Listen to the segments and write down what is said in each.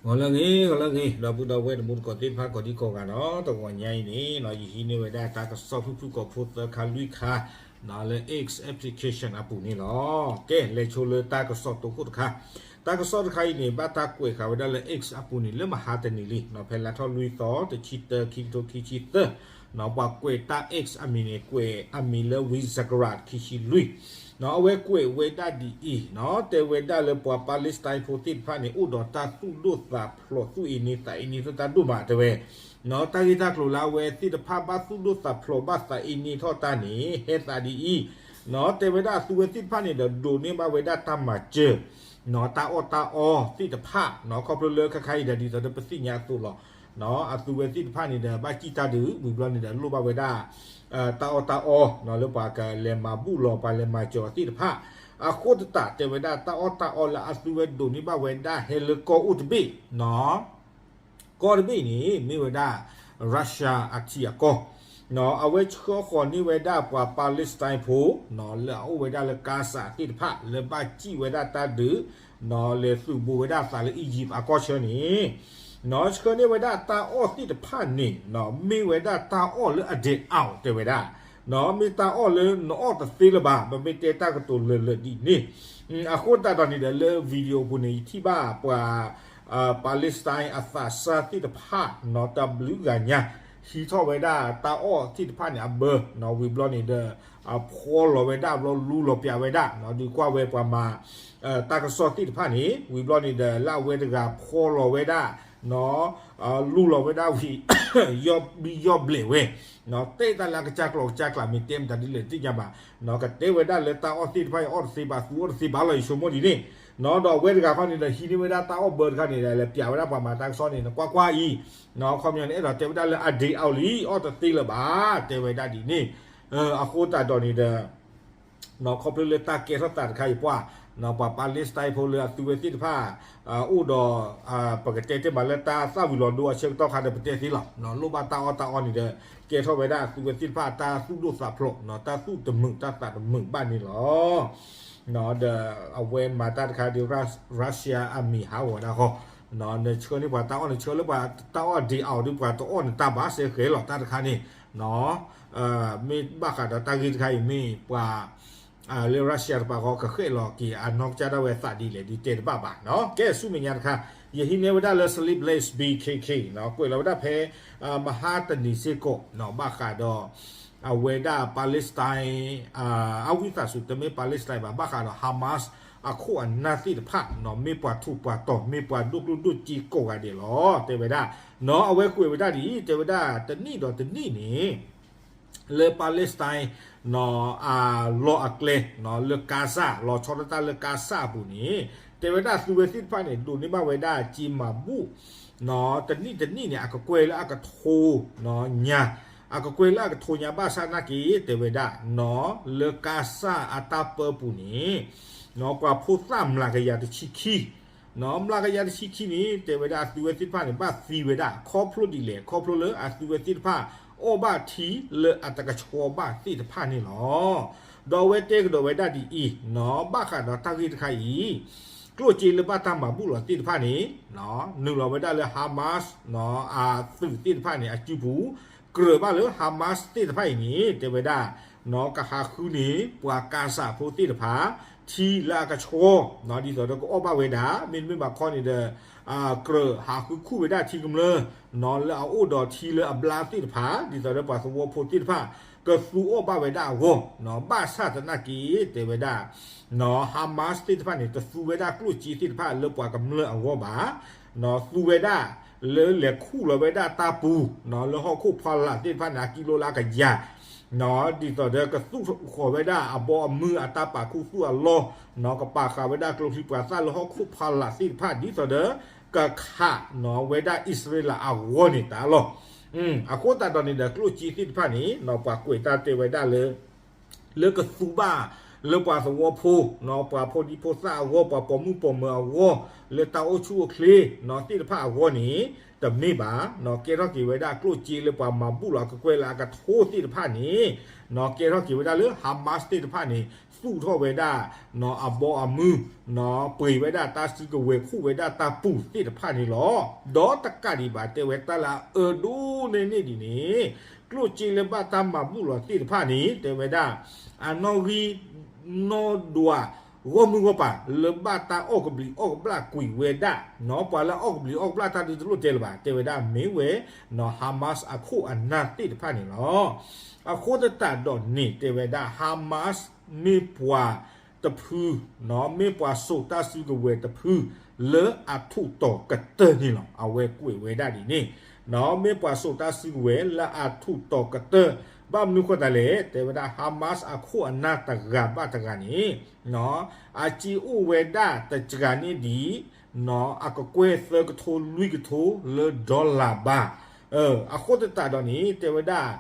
ဂီၤလၢအဂ့ၤ ဂီၤလၢအဂ့ၤ ဒီပုၢ်ဒီဝဲၢ်တံၤသကိးသ့ၣ်တဖၣ် ကိးဒံကိးဂၤနီၤ, တဂီၤညါအံၤန့ၣ် ယဟံးန့ၢ်ဝဲဒၣ်တၢ်ကစီၣ်ဖုၣ်ဖုၣ်ကိာ်ဖိသၢခါလွံၢ်ခါ လၢ X application အပူၤန့ၣ်လီၤ. ကဲ လဲၤဆိလၢတၢ်ကစီၣ်တိခိၣ်တခါ, တၢ်ကစီၣ်တခါအံၤန့ၣ် ဘၣ်တၢ်ကွဲးဃာ်ဝဲဒၣ်လၢ X အပူၤန့ၣ် လၢမဟါတနံၤလံ ဖဲလါထီၣ်လွံၢ်သီ တဆံတၢ ခံကထိခံဆံသၢ ပှၤကွဲးတၢ် X အမံၤန့ၣ် ကွဲးအမံၤလၢ ဝံစကရၣ် ခံဆံလွံၢ် အဝဲကွဲးဝဲဒၣ်ဒ်အံၤ, တဲဝဲဒၣ်လၢပှၤ Palestine ဖိသ့ၣ်တဖၣ်န့ၣ် အိၣ်ဒီးတၢ်သူၣ်ဒိၣ်သးဖျိး သူၣ်အ့န့သးအ့န့ထီၣ်တၢ်ဒိၣ်မးတဲဝဲ, တၢ်ဂ့ၢ်တၢ်ကျိၤလၢအဝဲသ့ၣ်တဖၣ်ဘၣ်သူၣ်ဒိၣ်သးဖျိးဘၣ်သးအ့န့ထီၣ်တၢ်န့ၣ် ဟဲသးဒ်အံၤ, တဲဝဲဒၣ်အသုဝဲသ့ၣ်တဖၣ်န့ၣ်ဒီး ဒိးန့ၢ်ဘၣ်ဝဲဒၣ်တၢ်မၤစၢၤ တၢ်အီၣ်တၢ်အီသ့ၣ်တဖၣ် ခီဖျိလၢခဲခါအံၤဒီး ဒ်သိးဒီးပသ့ၣ်ညါအသိးလီၤ. အသုဝဲသ့ၣ်တဖၣ်န့ၣ်ဒီး ဘၣ်စံၣ်တၢ်ဒုး ဝံၤဘျီန့ၣ်ဒီး လိၣ်ဘၣ်ဝဲဒၣ် တၢ်အီၣ်တၢ်အီ လၢပှၤကလဲၤမၤဘူၣ်လီၤ ပှၤလဲၤမၤစၢၤအီၤသ့ၣ်တဖၣ်, အဃိသတးတဲဝဲဒၣ် တၢ်အီၣ်တၢ်အီလၢအသုဝဲဒိးန့ၢ်ဘၣ်ဝဲဒၣ် ဟဲလၢကီၢ်အိၣ်တဘ့ၣ် ကီၢ်တဘ့ၣ်န့ၣ် မ့ၢ်ဝဲဒၣ် Russia အထံအကီၢ်, အဝဲဆှၢဃီၤန့ၢ်ဝဲဒၣ်ပှၤ Palestine ဖိ လၢအအိၣ်ဝဲဒၣ်လၢကါစၢ်သ့ၣ်တဖၣ် လၢဘၣ်စံၣ်ဝဲဒၣ်တၢ်ဒုး လဲၤသုးဘူးဝဲဒၣ်သးလၢ Egypt အကီၢ်ဆၢန့ၣ် ဆှၢန့ၢ်ဝဲဒၣ်တၢ်အီၣ်သ့ၣ်တဖၣ်န့ၣ် မ့ၢ်ဝဲဒၣ်တၢ်အီၣ်လၢအဒဲးအါတဲဝဲဒၣ်, မ့ၢ်တၢ်အီၣ်လၢနအီၣ်တသ့လၢၤဘၣ် ပမ့ၢ်တဲတၢ်ကတိၤလၢာ်လၢာ်ဒ်န့ၣ်, အဃိသတးဒီးန့ၣ်ဒီးလၢ video ပူၤန့ၣ် ယထံၣ်ဘၣ်ပှၤ Palestine အသးစၢ်သ့ၣ်တဖၣ် တဘျုးဂၤညါ ဟံးထီၣ်ဝဲဒၣ်တၢ်အီၣ်သ့ၣ်တဖၣ်န့ၣ်အဘၢ ဝံၤဘျီန့ၣ်ဒီး ဖှီလီၤဝဲဒၣ်ဘျီလူလီၤပၠးဝဲဒၣ် ဒုးကွၢ်ဝဲပှၤမၤ တၢ်ကစီၣ်သ့ၣ်တဖၣ်န့ၣ် ဝံၤဘျီန့ၣ်ဒီး လၢအဝဲတဂၤဖှီလီၤဝဲဒၣ် လူလီၤဝဲဒၣ်ဝံၤ ယီၢ်ဘံယီၢ်ဘျဲးဝဲ တဲတၢ်လၢအကစၢ်ကျိာ်ကစၢ်ကျးမ့ၢ်တဲမတၤဒ်လဲၣ်တသ့ၣ်ညါဘၣ်, ကတဲဝဲဒၣ်လၢတၢ်အီၣ်သ့ၣ်တဖၣ်အံၤအီၣ်တသ့ဘၣ် သူအီၣ်တသ့ဘၣ်လီၤ ယဆိကမိၣ်ဒ်န့ၣ်, ဒီးအဝဲတဂၤခီန့ၣ်ဒီး ဟံးန့ၢ်ဝဲဒၣ်တၢ်အီၣ်ဘၢတခါန့ၣ်ဒီး လဲၤပၠးဝဲဒၣ်ပှၤမၤတၢ်ကစီၣ်န့ၣ် နကွၢ်ကွၢ်အံၤ, ခီပညီန့ၣ် အဲၣ်ဒိးတဲဝဲဒၣ်လၢအဒဲးအါလံ အီၣ်တသ့လၢၤဘၣ် တဲဝဲဒၣ်ဒ်န့ၣ်, အဃိသတးဒီးန့ၣ်ဒီး ခီဖျိလၢတၢ်ကဲထီၣ်သးတခါအံၤပှၤ, ပှၤ Palestine ဖိလၢအသုဝဲသ့ၣ်တဖၣ် အိၣ်ဒီး ပကတဲတ့ၢ်မးလၢတၢ်သၣ်ဝံၤလီၤဒိအဆၢကတီၢ်ခါဒီးပတဲသ့လီၤ, လိၣ်ဘၣ်တၢ်အီၣ်တၢ်အီန့ၣ်ဒီး ကဲထီၣ်ဝဲဒၣ်အသုဝဲသ့ၣ်တဖၣ်တၢ်သူၣ်ဒိၣ်သးဖျိး တၢ်သူၣ်တမုာ်တၢ်သးတမုာ်ဘၣ်န့ၣ်လီၤ. ဒီးအဝဲမၤတၢ်တခါဒီး Russia အမံၤဟးဂီၤဒၣ်ဃီ, နဆှၢန့ၢ်ပှၤတၢ်အီၣ် နဆှၢလၢပှၤတၢ်အီၣ်ဒဲးအါဒီး ပှၤတအီၣ်နတၢ်ဘၣ်စဲဃဲလီၤ တၢ်တခါန့ၣ် မ့ၢ်ဘၣ်ဃးဒီးတၢ်ဂ့ၢ်တခါအံၤမ့ၢ်ပှၤ လၢ Russia တပၤဃီ ကဃဲၣ်လီၤက့ၤအနီၢ်ကစၢ်ဒၣ်ဝဲသးဒ်လဲၣ်ဒ်တဲတဘၣ်ဘၣ်နီၤ. ကဲဆူမဲာ်ညါတခါ ယဟံးန့ၢ်ဝဲဒၣ်လၢ Sleepless B K K ကွဲးလီၤဝဲဒၣ်ဖဲ မဟါတနံၤစ့ၢ်ကီး ဘၣ်ဃးဒီး အဝဲဒၣ် Palestine အဝံသးစူၤ တမ့ၢ် Palestine ဘၣ် ဘၣ်ဃးဒီး Hamas အခိၣ်အနၢ်သ့ၣ်တဖၣ် မ့ၢ်ပှၤထူးပှၤတီၤ မ့ၢ်ပှၤဒိၣ်ကျိၣ်ဒိၣ်စ့ကိးဂၤဒဲးလီၤ တဲဝဲဒၣ်. အဝဲကွဲးဝဲဒၣ်ဒ်အံၤ တဲဝဲဒၣ်တနံၣ်ဒီးတနံၣ်န့ၣ် လၢ Palestine အလီၢ်အကျဲ လၢ Gaza လီၤဆီဒၣ်တၢ်လၢ Gaza အပူၤန့ၣ် တဲဝဲဒၣ်သုဝဲသ့ၣ်တဖၣ်န့ၣ် ဒိးန့ၢ်ဘၣ်ဝဲဒၣ်စ့မၤဘူၣ် တနံၣ်တနံၣ်န့ၣ် အကကွဲၢ်လၢအကထိညါ, အကကွဲၢ်လၢအကထိညါဘၣ်ဆၣ်နာ်က့ တဲဝဲဒၣ် လၢ Gaza အတၢ်ပၢပူၤန့ၣ် ပှၤဖိသၣ်မျးကယၤတဆံခံ မျးကယၤတဆံခံန့ၣ် တဲဝဲဒၣ်အသုဝဲသ့ၣ်တဖၣ်န့ၣ် ဘၣ်သံဝဲဒၣ် ခီဖျိဒ်လဲၣ် ခီဖျိလၢအသုဝဲသ့ၣ်တဖၣ် အီၣ်ဘၣ်ထံလၢအတကဆှီဘၣ်သ့ၣ်တဖၣ်န့ၣ်လီၤ. ဒီးအဝဲတဲကဒီးဝဲဒၣ်ဒ်အံၤ ဘၣ်ဃးဒီးတၢ်ဂ့ၢ်တခါအံၤ ကျိၣ်စ့လၢဘၣ်တၢ်မၤဘူၣ်လီၤသ့ၣ်တဖၣ်န့ၣ် နုာ်လီၤဝဲဒၣ်လၢ Hamas အသုးသ့ၣ်တဖၣ်န့ၣ် အစုပူၤ ကြၢးဘၣ်လၢ Hamas သ့ၣ်တဖၣ်အံၤန့ၣ် တဲဝဲဒၣ် ကဟးဃုန့ၢ် ပှၤ Gaza ဖိသ့ၣ်တဖၣ် ထံလၢအကဆှီ ဒ်သိးဒီးကအီၣ်ဘၣ်ဝဲဒၣ် မ့တမ့ၢ်ဘၣ်ခီန့ၣ်ဒီး ကြၢးဟးဃုခူၣ်ဝဲဒၣ်ထံကမျၢၢ် လၢအအိၣ်ဒီးထံလၢအဘျါသ့ၣ်တဖၣ် ဒ်သိးဒီးပှၤသဝီဖိသ့ၣ်တဖၣ် ကသူအီၣ်ဘၣ်ဝဲဒၣ်အဂီၢ် ဘၣ်ဆၣ်သနာ်က့ တဲဝဲဒၣ် Hamas သ့ၣ်တဖၣ်န့ၣ် တသူဝဲဒၣ်ကျိၣ်စ့သ့ၣ်တဖၣ်လၢပှၤကမျၢၢ်အဂီၢ်ဘၣ် သူဝဲဒၣ် လၢလဲၤခူၣ်လီၤဝဲဒၣ်တၢ်ပူၤ လၢဟီၣ်ခိၣ်ဖီလာ်သ့ၣ်တဖၣ်န့ၣ် အကံလိလၢအကယၤ ဒ်သိးဒီးကသူၣ်ဃီၤဝဲဒၣ်အဘီအမုၢ်အတၢ်ပာ်ခူသူၣ်အလီၢ် ကပာ်ဃာ်ဝဲဒၣ်ကျိချံပှၤသၣ်လၢဟီၣ်ခိၣ်ဖီလာ်သ့ၣ်တဖၣ် ဒ်သိးဒီး ကခးဝဲဒၣ်အံၣ်စရ့လးအဂီၢ်န့ၣ်တၢ်လီၤ. အဃိသတးဒီးန့ၣ်ဒီး ကျိၣ်စ့သ့ၣ်တဖၣ်န့ၣ် ပှၤကွဲးတၢ်တဲဝဲဒၣ်လၢ လၢကသူဘၣ် လၢပှၤသဝီဖိ ပှၤဖိဒံဖိသၣ်အဂီၢ် ပှၤပိာ်မုၣ်ပိာ်မၢၤအဂီၢ် လၢတၢ်အိၣ်ဆူၣ်အိၣ်ချ့သ့ၣ်တဖၣ်အဂီၢ်န့ၣ် တမ့ၢ်ဘၣ်. ကဲထီၣ်က့ၤဝဲဒၣ်ကျိၣ်စ့လၢပှၤမၤဘူၣ်လီၤအကကွဲၢ်လၢအကထိသ့ၣ်တဖၣ်န့ၣ် ကဲထီၣ်က့ၤဝဲဒၣ်လၢ Hamas သ့ၣ်တဖၣ်န့ၣ် သူၣ်ထီၣ်ဝဲဒၣ် အဘီအမုၢ် ပှ့ၤဝဲဒၣ်တၢ်စုကဝဲၤခူၣ်ဝဲဒၣ်တၢ်ပူၤသ့ၣ်တဖၣ်န့ၣ်လီၤ. ဒီးတကးဒံးဘၣ် တဲဝဲတၢ်လၢအအၢဒိၣ်န့ၢ်န့ၢ်ဒ်န့ၣ် ကျိၣ်စ့လၢဘၣ်တၢ်မၤဘူၣ်လီၤသ့ၣ်တဖၣ်န့ၣ် တဲဝဲဒၣ် အနီၣ်ဂံၢ်နီၣ်ဒွး ဂီၢ်မုၢ်ဂီၢ်ပၤ လၢဘၣ်တၢ်အီၣ်ကဘျံးအီၣ်ကဘျၣ်ကွံာ်ဝဲဒၣ် ပှၤလၢအအီၣ်ကဘျံးအီၣ်ကဘျၣ်တၢ်ဒုးတလိၣ်တဲလၢၤဘၣ် တဲဝဲဒၣ်မ့ၢ်ဝဲ Hamas အခိၣ်အနၢ်သ့ၣ်တဖၣ်န့ၣ်လီၤ. အဃိသတးဒီးန့ၣ် တဲဝဲဒၣ် Hamas မ့ၢ်ပှၤတဖု မ့ၢ်ပှၤစိာ်တၢ်စုကဝဲၤတဖု လၢအထူးတီၤကတၢၢ်န့ၣ်လီၤ. အဝဲကွဲးဝဲဒၣ်ဒ်န့ၣ် မ့ၢ်ပှၤစိာ်တၢ်စုကဝဲၤလၢအထူးတီၤကတၢၢ် ဘၣ်မနုၤဃိသတးလဲၣ် တဲဝဲဒၣ် Hamas အခိၣ်အနၢ်တဂၤဘၣ်တဂၤန့ၣ် အစ့အိၣ်ဝဲဒၣ်တစှၤန့ၢ်ဒံး အကကွဲၢ်သၢကထိလွံၢ်ကထိလၢ dollar ဘၣ်. အဃိသတးဒီးန့ၣ် တဲဝဲဒၣ်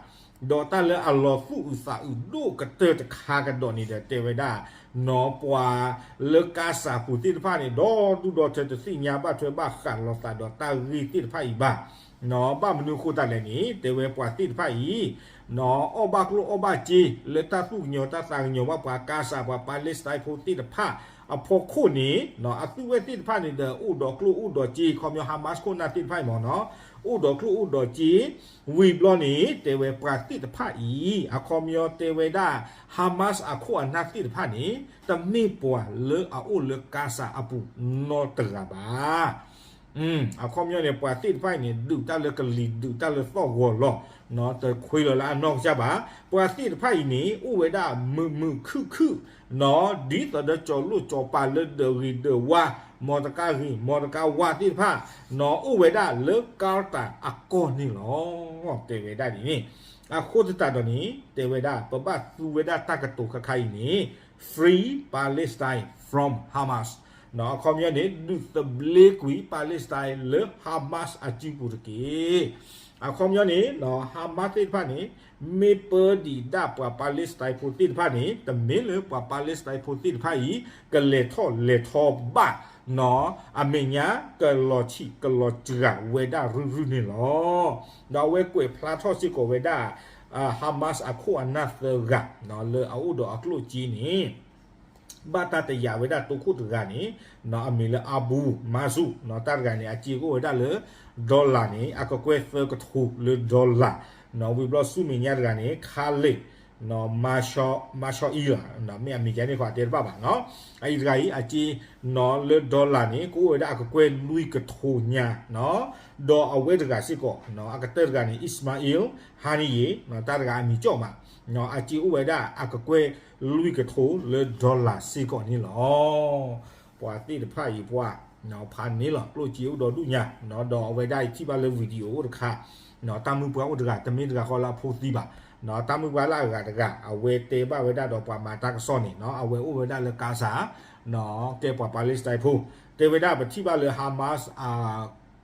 ဒီးတၢ်လၢအလီၤသူၣ်အုးသးအုးဒိၣ်ကတၢၢ်တခါကဒီးန့ၣ်ဒီး တဲဝဲဒၣ် ပှၤလၢကါစၤပူၤသ့ၣ်တဖၣ်န့ၣ် ဒီဒူၣ်ဒီထၢတသ့ၣ်ညါဘၣ်ထွဲဘၣ်ဃးလိာ်သးဒီးတၢ်ဂ့ၢ်သ့ၣ်တဖၣ်အံၤဘၣ်. ဘၣ်မနုၤဃိသတးလဲၣ်န့ၣ် တဲဝဲပှၤသ့ၣ်တဖၣ်အံၤ အီၣ်ဘၣ်ကျိၣ်အီၣ်ဘၣ်စ့ လၢတၢ်သူၣ်ကညီၤတၢ်သးကညီၤဘၣ်ပှၤကါစၤ ပှၤ Palestine ဖိသ့ၣ်တဖၣ်အဖီခိၣ်န့ၣ် အသူဝဲသ့ၣ်တဖၣ်န့ၣ်ဒီး အိၣ်ဒီးကျိၣ်အိၣ်ဒီးစ့ ခီပညီ Hamas ခိၣ်နၢ်သ့ၣ်တဖၣ်အံၤမ့ၢ်နီၤ အိၣ်ဒီးကျိၣ်အိၣ်ဒီးစ့ ဝံၤဘျီန့ၣ် တဲဝဲပှၤသ့ၣ်တဖၣ်အံၤ အခီပညီတဲဝဲဒၣ် Hamas အခိၣ်အနၢ်သ့ၣ်တဖၣ်န့ၣ် တမ့ၢ်ပှၤလၢအအိၣ်လၢကါစၤအပူၤနီတဂၤဘၣ်. အခီပညီန့ၣ် ပှၤသ့ၣ်တဖၣ်အံၤန့ၣ် ဒုးတၢ်လၢကလံၤ ဒုးတၢ်လၢသီၣ်ဂီၤလီၤ. တခွ့လီၤလၢအနီၢ်ကစၢ်ဘၣ်. ပှၤသ့ၣ်တဖၣ်အံၤန့ၣ် အိၣ်ဝဲဒၣ်မုာ်မုာ်ခုၣ်ခုၣ် ဒ်သိးဒီးကၠီၤလိၣ်ကၠီၤပၤလၢဒၢးဂ့ၤဒၢးဝါ မီတကါဂ့ၤ မီတကါဝါသ့ၣ်တဖၣ် အိၣ်ဝဲဒၣ်လၢ Gaza အကီၢ်န့ၣ်လီၤ. တဲဝဲဒၣ်ဒ်န့ၣ် အဃိသတးဒီးန့ၣ် တဲဝဲဒၣ် ပဘၣ်သူဝဲဒၣ်တၢ်ကတိၤခါခါအံၤန့ၣ် Free Palestine from Hamas အခီပညီန့ၣ် ဒုးသဘျ့ကွံာ် Palestine လၢ Hamas အစုပူၤတက့ၢ်. အခီပညီန့ၣ် Hamas သ့ၣ်တဖၣ်န့ၣ် မ့ၢ်ပၢဒံးဒၣ်ပှၤ Palestine ဖိသ့ၣ်တဖၣ်န့ၣ် တမ့ၢ်လၢပှၤ Palestine ဖိသ့ၣ်တဖၣ်အံၤ ကလဲၤထီၣ်လဲၤထီဘၣ် အမဲာ်ညါကလီၤဆံးကလီၤစှၤဝဲဒၣ်ရုၢ်ရုၢ်န့ၣ်လီၤ. ဒီးအဝဲကွဲးဖျါထီၣ်စ့ၢ်ကီးဝဲဒၣ် Hamas အခိၣ်အနၢ်သၢဂၤ လၢအအိၣ်ဒီးအကျိၣ်စ့န့ၣ် ဘၣ်တၢ်တယာ်ဝဲဒၣ်တိခိၣ်တဂၤန့ၣ် အမံၤလၢ Abu Mazen တၢ်တဂၤန့ၣ် အစ့ကအိၣ်ဝဲဒၣ်လၢ dollar န့ၣ် အကကွဲၢ်သၢကထိလၢ dollar ဝံၤဘျီဆူမဲာ်ညါတဂၤန့ၣ် Khaled Mashal မ့ၢ်အမံၤကန့ၣ်ဃီတဲတဘၣ်ဘၣ်နီၤ. အအံၤတဂၤအံၤ အစ့နီၤလၢ dollar န့ၣ် ကအိၣ်ဝဲဒၣ်အကကွဲၢ်လွံၢ်ကထိညါနီၤ. ဒီးအဝဲတဂၤစ့ၢ်ကီး အကတၢၢ်တဂၤန့ၣ် Ismail Haniyeh တၢ်တဂၤအမံၤကၠီၣ်မး အစ့အိၣ်ဝဲဒၣ်အကကွဲၢ်လွံၢ်ကထိလၢ dollar စ့ၢ်ကီးန့ၣ်လီၤ. ပှၤသ့ၣ်တဖၣ်အံၤပှၤ ဖးန့ၢ်လီၤ ကျိၣ်စ့အိၣ်ဒီဒူၣ်ညါ ဒီးအဝဲဒၣ်အံၤထံၣ်ဘၣ်လၢ video အိၣ်တခါ တၢ်မုၢ်ပှၢ်အိၣ်တဂၤ တမ့ၢ်တဂၤဃီလၢအဖိသံဘၣ် တၢ်မုၢ်ပှၢ်လၢအဂၤတဂၤ အဝဲတဲဘၣ်ဝဲဒၣ်ဒီးပှၤမၤတၢ်ကစီၣ်န့ၣ် အဝဲအိၣ်ဝဲဒၣ်လၢ Gaza ကဲပှၤ Palestine ဖိ တဲဝဲဒၣ်ပထံၣ်ဘၣ်လၢ Hamas အ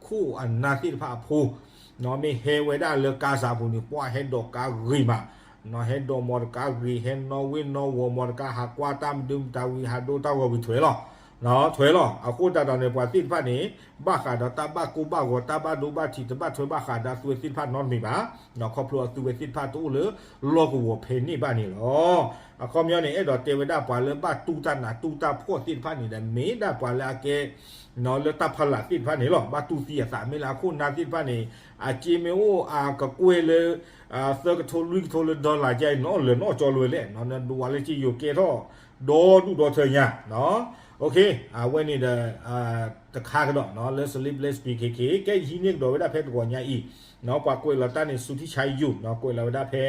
ခိၣ်အနၢ်သ့ၣ်တဖၣ်အဖိ မ့ၢ်ဟဲဝဲဒၣ်လၢ Gaza အပူၤန့ၣ် ပှၤဟဲဒိးကါဂ့ၤမး ဟဲဒိးမီတကါဂ့ၤ ဟဲနီၣ်ဝ့ၢ်နီၣ်ဝီၤ မီတကါဟးကွၢ်တၢ်မဒုမတၤဝံၤ ဟးဒိတၢ်ဂီၤဝံၤထွဲလီၤ ထွဲလီၤ. အဃိသတးဒီးန့ၣ် ပှၤသ့ၣ်တဖၣ်န့ၣ် ဘၣ်ဃးဒီးတၢ်ဘၣ်ကိၢ်ဘၣ်ဂီၤ တၢ်ဘၣ်ဒိဘၣ်ထံး တဘၣ်ထွဲဘၣ်ဃးဒီးအသုဝဲသ့ၣ်တဖၣ်နီတမံၤဘၣ်. ခီဖျိအသုဝဲသ့ၣ်တဖၣ်တအိၣ်လၢလီၢ်ကဝီၤဖဲန့ၣ်ဘၣ်န့ၣ်လီၤ. အခီပညီန့ၣ် အဲၣ်ဒိးတဲဝဲဒၣ်ပှၤလၢဘၣ်တူၢ်တၢ်နးတူၢ်တၢ်ဖှီၣ်သ့ၣ်တဖၣ်န့ၣ်ဒီး မ့ၢ်ဒၣ်ပှၤလၢအကဲ လၢတၢ်ဖီလာ်သ့ၣ်တဖၣ်န့ၣ်လီၤ. ဘၣ်တူၢ်သံအသး မ့ၢ်လၢအခိၣ်နၢ်သ့ၣ်တဖၣ်န့ၣ် အစ့မ့ၢ်အိၣ်အကကွဲၢ်လၢ သၢကထိလွံၢ်ကထိလၢ dollar ကဲအံၤ နီၢ်လၢာ်နီၢ်ကၠီလွဲလဲၣ် နဒိးဝဲလၢက့ယိၤကဲထီၣ် ဒီဒူၣ်ဒီထၢညါ အဝဲန့ၣ်ဒီး တခါကဒီး လၢ Sleepless P K K ကဲယဟံးန့ၢ်ကဒီးဝဲဒၣ်ဖဲတဂီၤညါအံၤ ပှၤကွဲးလီၤတၢ်န့ၣ် ဆူထံဆါယိာ် ကွဲးလီၤဝဲဒၣ်ဖဲ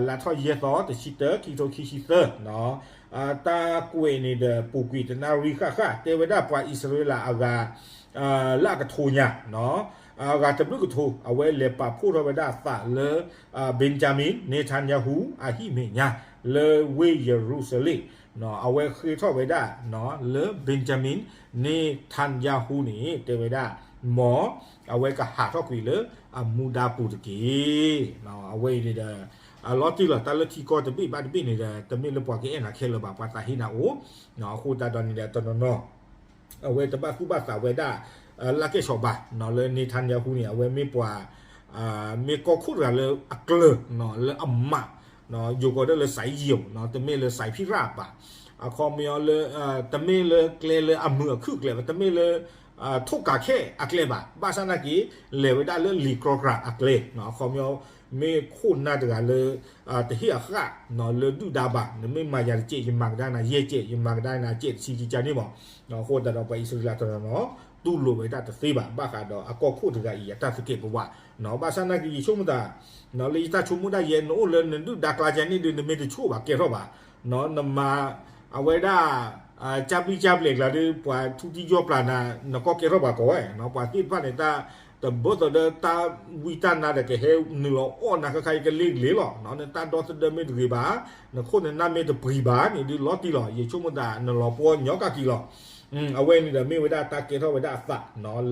လါထီၣ်ယဲၢ်သီ တဆံတၢ ခံကထိခံဆံသၢ တၢ်ကွဲးန့ၣ်ဒီး ပူၤကွံာ်တနၣ်ရံၣ်ဃၣ်ဃၣ် တဲဝဲဒၣ်ပှၤအံၣ်စရ့လးအဂၤ လၢအကထိညါ အဂၤတဘျုးကထိ အဝဲလဲၤပာ်ဖှိၣ်ထီၣ်ဝဲဒၣ်အသးလၢ Benjamin Netanyahu အဟံၣ်မဲာ်ညါ လၢဝ့ၢ်ယရူၤၡလ့ၣ် အဝဲဃ့ထီၣ်ဝဲဒၣ် လၢ Benjamin Netanyahu န့ၣ် တဲဝဲဒၣ် မ်အဝဲကဟးထီၣ်ကွံာ်လၢအမူဒါပူၤတက့ၢ်. အဝဲအံၤန့ၣ်ဒီး လီၤတံၢ်လီၤ တၢ်လၢထံကီၢ်တဘ့ၣ်ဘၣ်တဘ့ၣ်န့ၣ်ဒီး တမ့ၢ်လၢပှၤကအဲၣ်နၤခဲလၢာ်ဘၣ် ပှၤသးဟ့နၤအိၣ်, အဃိသတးဒီးန့ၣ်ဒီးတနီၤနီၤ အဝဲတဘၣ်သူၣ်ဘၣ်သးဝဲဒၣ် လၢကဲၣ်ဆီးဘၣ် လၢ Netanyahu န့ၣ် အဝဲမ့ၢ်ပှၤ မ့ၢ်ကီၢ်ခိၣ်တဂၤလၢအကျၢၤ လၢအမး ယိၤကီးဒၣ်လၢ စဲးယံၤ တမ့ၢ်လၢ စဲးဖံရၣ် ဘၣ်, အခီပညီလၢ တမ့ၢ်လၢကျဲလၢအမုာ်အခုၣ်အကျဲဘၣ်, တမ့ၢ်လၢ ထိၣ်ကးခဲၣ်အကျဲဘၣ်, ဘၣ်ဆၣ်နာ်က့ လဲၤဝဲဒၣ်လၢလံာ်ကြီကြာ်အကျဲ, အခီပညီ မ့ၢ်ခိၣ်နၢ်တဂၤလၢ တဟ့ၣ်အဃၣ် လၢဒုၣ်ဒါဘၣ်, နမ့ၢ်မၤယၤတစဲး ယမၤကဒါနၤယဲၢ်စဲး, ယမၤကဒါနၤစဲးတဆံကကန့ၣ်မး, အဃိသတးဒီးပှၤအံၣ်စရ့လးတနီၤနီၤ တူၢ်လိာ်ဝဲဒၣ်တသ့ဘၣ်, ဘၣ်ဃးဒီးအကီၢ်ခိၣ်တဂၤအံၤ အတၢ်သကဲးပဝး, ဘၣ်ဆၣ်နာ်က့ ယဆိကမိၣ်သး လၢယတၢ်ဆိကမိၣ်ဒၣ်ယဲ နအိၣ်လၢနဒုၣ်ဒါကျါကန့ၣ်ဒီး နမ့ၢ်တဆိၣ်ဘၣ်ကဲထီၣ်ဘၣ်, နမၤ အဝဲဒၣ် ကၢ်ပျံၤကၢ်ပျဲးကျါဒီး ပှၤထူတံၢ်ယီၢ်ပျၢ်နၤ နကီၢ်ကဲထီၣ်ဘၣ်ကီးဝဲ, ပှၤသ့ၣ်တဖၣ်န့ၣ် တၢ်တဘၢၣ်သီဒီးတၢ်ဝံတၢ်နါဒီး ကဟဲနုာ်လီၤအီၣ်နၤခဲခါအံၤကလ့ကလ့လီၤ, နတၢ်ဒီသဒၢမ့ၢ်တဂ့ၤဘၣ်, နခိၣ်နနၢ်မ့ၢ်တပှံၤဘၣ်န့ၣ်ဒီး လီၤတံၢ်လီၤ, ယဆိကမိၣ်သးနလီၤပှီၢ်ညီကက့ၤလီၤ. အဝဲန့ၣ်ဒီးမ့ၢ်ဝဲဒၣ်တၢ်ကဲထီၣ်ဝဲဒၣ်အသး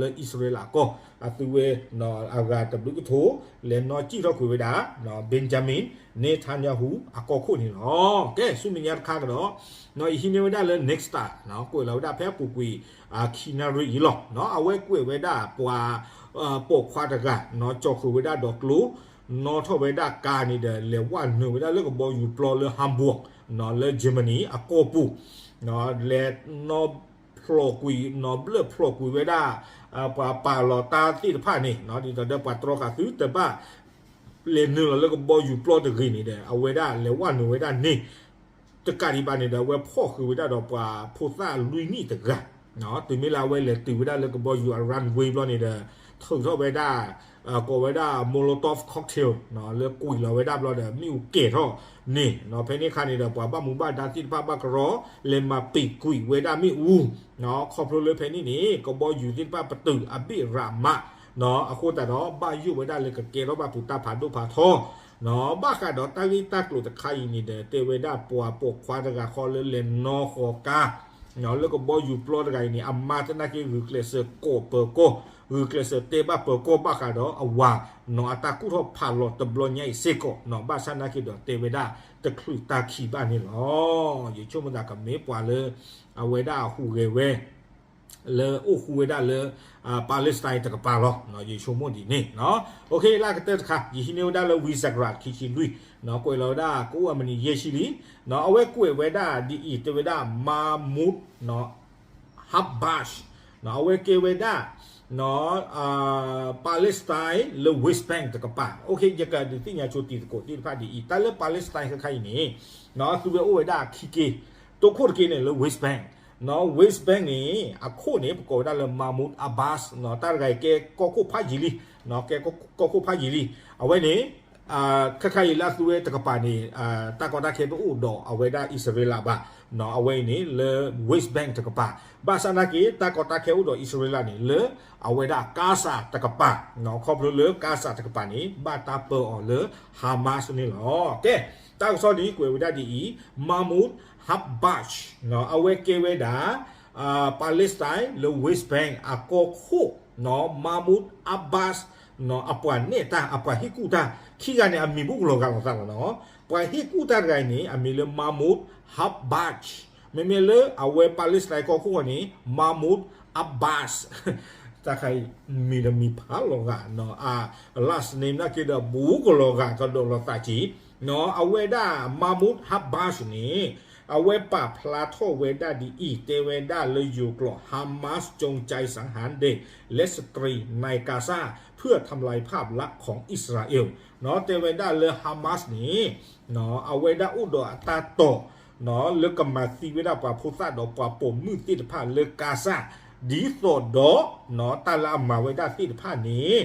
လၢအံၣ်စရ့လးကီၢ် အသုဝဲ အဂၤတဘျုးကထိ လဲၤနီၣ်စံၣ်ထီၣ်ကွံာ်ဝဲဒၣ် Benjamin Netanyahu အကီၢ်ခိၣ်န့ၣ်လီၤ. ကဲ ဆူမဲာ်ညါတခါကဒီး ယဟံးန့ၢ်ဝဲဒၣ်လၢ Nexstar ကွဲးလီၤဝဲဒၣ်ဖဲအပူၤကွံာ် ခံနၣ်ရံၣ်အံၤလီၤ. အဝဲကွဲးဝဲဒၣ်ပှၤ ပိာ်ခွါတဂၤ ကၠီၤဃုာ်ဝဲဒၣ်ဒီးကျိ နီၣ်ထီၣ်ဝဲဒၣ်ကါန့ၣ်ဒီး လဲၤဝဲနုာ်ဝဲဒၣ်လၢကဘီယူၤပျီလၢ Hamburg လၢ Germany အကီၢ်ပူၤ လဲၤနီၣ်ဖျိးကွံာ် နီၣ်ဘျၢၣ်ဖျိးကွံာ်ဝဲဒၣ် ပှၤပာ်လီၤတၢ်သ့ၣ်တဖၣ်န့ၣ် ဒ်သိးဒီးပှၤတြီဃာ်သုတဘၣ် လဲၤနုာ်လီၤလၢကဘီယူၤပျီတဂ့ၤန့ၣ်ဒီး အဝဲဒၣ်လဲၤဝဲနုာ်ဝဲဒၣ်န့ၣ် တကးဒံးဘၣ်န့ၣ်ဒီး အဝဲဖီၣ်ဃုာ်ဝဲဒၣ်ဒီးပှၤဖိသၣ်လွံၢ်နံၣ်တဂၤ တုၤမ့ၢ်လၢအဝဲလဲၤတုၤဝဲဒၣ်လၢကဘီယူၤအ runway ဘျီန့ၣ်ဒီး ထုးထီၣ်ဝဲဒၣ် ကိးဝဲဒၣ် Molotov cocktail လၢကွံာ်လီၤဝဲဒၣ်ဘျီဒီး မ့ၣ်အူကဲၤထီၣ်န့ၣ် ဖဲန့ၣ်အခါန့ၣ်ဒီး ပှၤဘၣ်မူဘၣ်ဒါသ့ၣ်တဖၣ်ဘၣ်ကရီ လဲၤမၤပံာ်ကွံာ်ဝဲဒၣ်မ့ၣ်အူ ခီဖျိလၢဖဲန့ၣ်န့ၣ် ကဘီယူၤသ့ၣ်တဖၣ်ပတုာ်အဘ့ၣ်ရးမး အဃိသတးဒီး ဘၣ်ယိၣ်ဝဲဒၣ်လၢကကဲထီၣ်ဘၣ်ပူၤတၢ်ဖးဒိၣ်ဖးထီ ဘၣ်ဃးဒီးတၢ်ဂ့ၢ်တၢ်ကျိၤတခါအံၤန့ၣ်ဒီး တဲဝဲဒၣ်ပှၤပိာ်ခွါတဂၤဃီလၢလဲၤနီၣ်ဃီၤကါ လၢကဘီယူၤပျီတဂၤအံၤန့ၣ် အမါသနာ်က့ဂုာ်ကျဲးစၢးကိးပၢၤကီၢ် ဂုာ်ကျဲးစၢးတဲဘၣ်ပၢၤကီၢ်ဘၣ်ဃးဒီးအဝၤ အတၢ်ကူၣ်ထီၣ်ဖးလီၤတဘျီညါအံၤစ့ၢ်ကီး ဘၣ်ဆၣ်နာ်က့ဒီးတဲဝဲဒၣ်တချုးတၢ်ခံးဘၣ်န့ၣ်လီၤ. ယဆိကမိၣ်သးကမ့ၢ်ပှၤလၢ အဝဲဒၣ်ဟူးဂဲၤဝဲ လၢအိၣ်ဃူဝဲဒၣ်လၢ Palestine တကပၤလီၤ. ယဆိကမိၣ်ဒ်န့ၣ် လၢကတၢၢ်တခါ ယဟံးန့ၢ်ဝဲဒၣ်လၢ Wisegrass ခံဆံလွံၢ် ကွဲးလီၤဝဲဒၣ်ကအိၣ်အမံးနံးယဲၢ်ဆံလံ. အဝဲကွဲးဝဲဒၣ်ဒ်အံၤ တဲဝဲဒၣ် Mahmoud Habbas အဝဲကဲဝဲဒၣ် Palestine လၢ West Bank တကပၤ. ယကဒုးသ့ၣ်ညါဆိတံၤသကိးသ့ၣ်တဖၣ်ဒ်အံၤ တၢ်လၢ Palestine ခဲခါအံၤန့ၣ် သုဝဲအိၣ်ဝဲဒၣ်ခံက့ တိခိၣ်တက့န့ၣ်လၢ West Bank, West Bank န့ၣ် အခိၣ်န့ၣ် ပကိးဝဲဒၣ်လၢ Mahmoud Abbas တၢ်တဂၤအံၤကဲကီၢ်ခိၣ်ဖးယံာ်လံ, ကဲကီၢ်ခိၣ်ဖးယံာ်လံ. အဝဲန့ၣ် ခဲခါအံၤလၢအသုဝဲတကပၤန့ၣ် တၢ်ကီတၢ်ခဲတအိၣ်ဒီးအဝဲဒၣ်အံၣ်စရ့လးဘၣ်. အဝဲအံၤန့ၣ်လၢ West Bank တကပၤ, ဘၣ်ဆၣ်နာ်က့ တၢ်ကီတၢ်ခဲအိၣ်ဒီးအံၣ်စရ့လးန့ၣ် လၢအဝဲဒၣ် Gaza တကပၤ, ခီဖျိလၢ Gaza တကပၤန့ၣ် ဘၣ်တၢ်ပၢအီၤလၢ Hamas န့ၣ်လီၤ. ကဲ တၢ်ကစီၣ်န့ၣ် ကွဲးဝဲဒၣ်ဒ်အံၤ Mahmoud Habbas အဝဲကဲဝဲဒၣ် Palestine လၢ West Bank အကီၢ်ခိၣ် Mahmoud Abbas အပှၤနဲၣ်တၢ် အပှၤဟ့ၣ်ကူၣ်တၢ် ခံဂၤန့ၣ် အမံၤဘူၣ်ကလီၤဂာ်လိာ်သးလီၤနီၤ. ပှၤဟ့ၣ်ကူၣ်တၢ်တဂၤအံၤန့ၣ် အမံၤလၢ Mahmoud Habbas, မ့မ့ၢ်လၢအဝဲ Palestine ကီၢ်ခိၣ်ဃီန့ၣ် Mahmoud Abbas တၢ်ခါအံၤ မံၤဒီးမံၤဖးလီၤဂာ်နီၤ, အ last name နာ်က့ဒီး ဘူးကလီၤဂာ်ကဒီးလီၤသးက့ၤနီၤ. အဝဲဒၣ် Mahmoud Habbas န့ၣ် အဝဲပာ်ဖျါထီၣ်ဝဲဒၣ်ဒ်အံၤ တဲဝဲဒၣ်လၢယိၤကျိာ် Hamas ကြုံကြိုက်စံဟန်ဒ့ လက်စတြီး နၢ်ကၢ်စၢ် เพื่อทำลายภาพลักษณ์ของอิสราเอล တဲဝဲဒၣ်လၢ Hamas န့ၣ် အဝဲဒၣ်အိၣ်ဒီးအတၢ်တိာ် လၢကမၤသံဝဲဒၣ်ပှၤဖိသၣ်ဒီးပှၤပိာ်မုၣ်သ့ၣ်တဖၣ်လၢ Gaza ဒ်သိးဒီး တၢ်လၢအမၤဝဲဒၣ်သ့ၣ်တဖၣ်န့ၣ်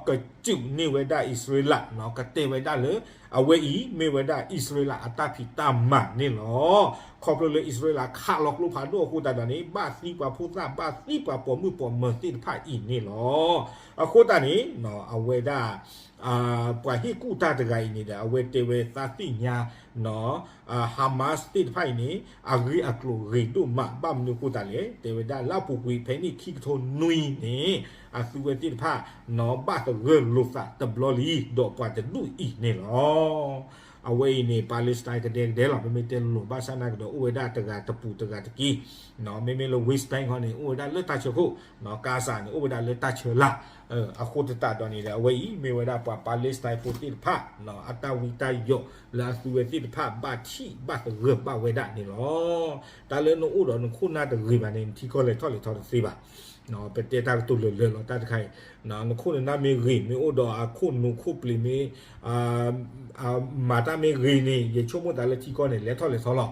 ကစူးန့ၢ်ဝဲဒၣ်အံၣ်စရ့လး ကတဲဝဲဒၣ်လၢ အဝဲအံၤမ့ၢ်ဝဲဒၣ်အံၣ်စရ့လးအတၢ်ဖံးတၢ်မၤန့ၣ်လီၤ. ခီဖျိလၢအံၣ်စရ့လးခးလီၤကျိဖးဒိၣ်အဃိသတးဒီးန့ၣ် ဘၣ်သံပှၤဖိသၣ် ဘၣ်သံပှၤပိာ်မုၣ်ပိာ်မၢၤသ့ၣ်တဖၣ်အံၤန့ၣ်လီၤ. အဃိသတးန့ၣ် အဝဲဒၣ် ပှၤဟ့ၣ်ကူၣ်တၢ်တဂၤအံၤန့ၣ်ဒီး အဝဲတဲဝဲသးသ့ၣ်ညါ Hamas သ့ၣ်တဖၣ်အံၤန့ၣ် အဂ့ၢ်အကျိၤဂ့ၤဒိၣ်မး ဘၣ်မနုၤအဃိသတးလဲၣ် တဲဝဲဒၣ်လၢအပူၤကွံာ်ဖဲန့ၣ်ခံကထိနွံန့ၣ် အသုဝဲသ့ၣ်တဖၣ် ဘၣ်သဂၢၢ်လိာ်သးတဘျီလံ ဒီးပှၤတဒူၣ်အံၤန့ၣ်လီၤ. အဝဲအံၤန့ၣ် Palestine ကဒဲကဒဲလီၤ ပမ့ၢ်တဲလိၤလိၤ ဘၣ်ဆၣ်နာ်ကဒီး အိၣ်ဝဲဒၣ်တဂၤတပူၤတဂၤတက့ၢ် မ့မ့ၢ်လၢ West Bank ခီန့ၣ် အိၣ်ဝဲဒၣ်လၢတၢ်ဆၢခိၣ် Gaza န့ၣ် အိၣ်ဝဲဒၣ်လၢတၢ်ဆၢလၢ် အဃိသတးဒီးန့ၣ်ဒီး အဝဲအံၤမ့ၢ်ဝဲဒၣ်ပှၤ Palestine ဖိသ့ၣ်တဖၣ် အတၢ်ဝံတၢ်ယိးလၢအသုဝဲသ့ၣ်တဖၣ်ဘၣ်ထံၣ်ဘၣ်သဂၢၢ်ဘၣ်ဝဲဒၣ်န့ၣ်လီၤ. တၢ်လၢနအိၣ်ဒီးနခိၣ်နၢ်တဂ့ၤဘၣ်န့ၣ် နထံကီၢ်လဲၤထီၣ်လဲၤထီတသ့ဘၣ်. ပတဲတၢ်ကတိၤလၢာ်လၢာ်လီၤ တၢ်တခါအံၤ နခိၣ်နနၢ်မ့ၢ်ဂ့ၤ မ့ၢ်အိၣ်ဒီးအခိၣ်နူာ်ခိၣ်ပျ့ၤမ့ၢ် မၤတၢ်မ့ၢ်ဂ့ၤန့ၣ် ယဆိကမိၣ်သးလၢထံကီၢ်န့ၣ် လဲၤထီၣ်လဲၤထီလီၤ.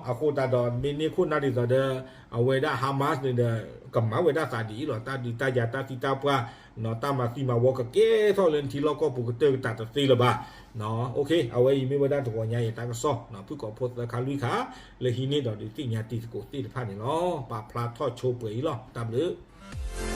အဃိသတးဒီး မ့ၢ်န့ၢ်ခိၣ်နၢ်ဒ်သိးဒီး အဝဲဒၣ် Hamas န့ၣ်ဒီး ကမၤဝဲဒၣ်သးဒ်အံၤလီၤ တၢ်ဒုးတၢ်ယၤတၢ်သံတၢ်ပှၢ် တၢ်မၤသံမၤဝီကကဲထီၣ်လၢနထံလီၢ်ကီၢ်ပူၤကတၢၢ်ကတၢၢ်တသ့လၢၤဘၣ်. အဝဲအံၤမ့ၢ်ဝဲဒၣ်တဂီၤညါအံၤတၢ်ကစီၣ် ဖုၣ်ကိာ်ဖိသၢခါလွံၢ်ခါ လၢဟံးန့ၢ်ဒီးဒုးသ့ၣ်ညါတံၤသကိးသ့ၣ်တဖၣ်န့ၣ်လီၤ. ပာ်ဖျါထီၣ်ဆိပှဲၤအံၤလီၤ တၢ်ဘျုး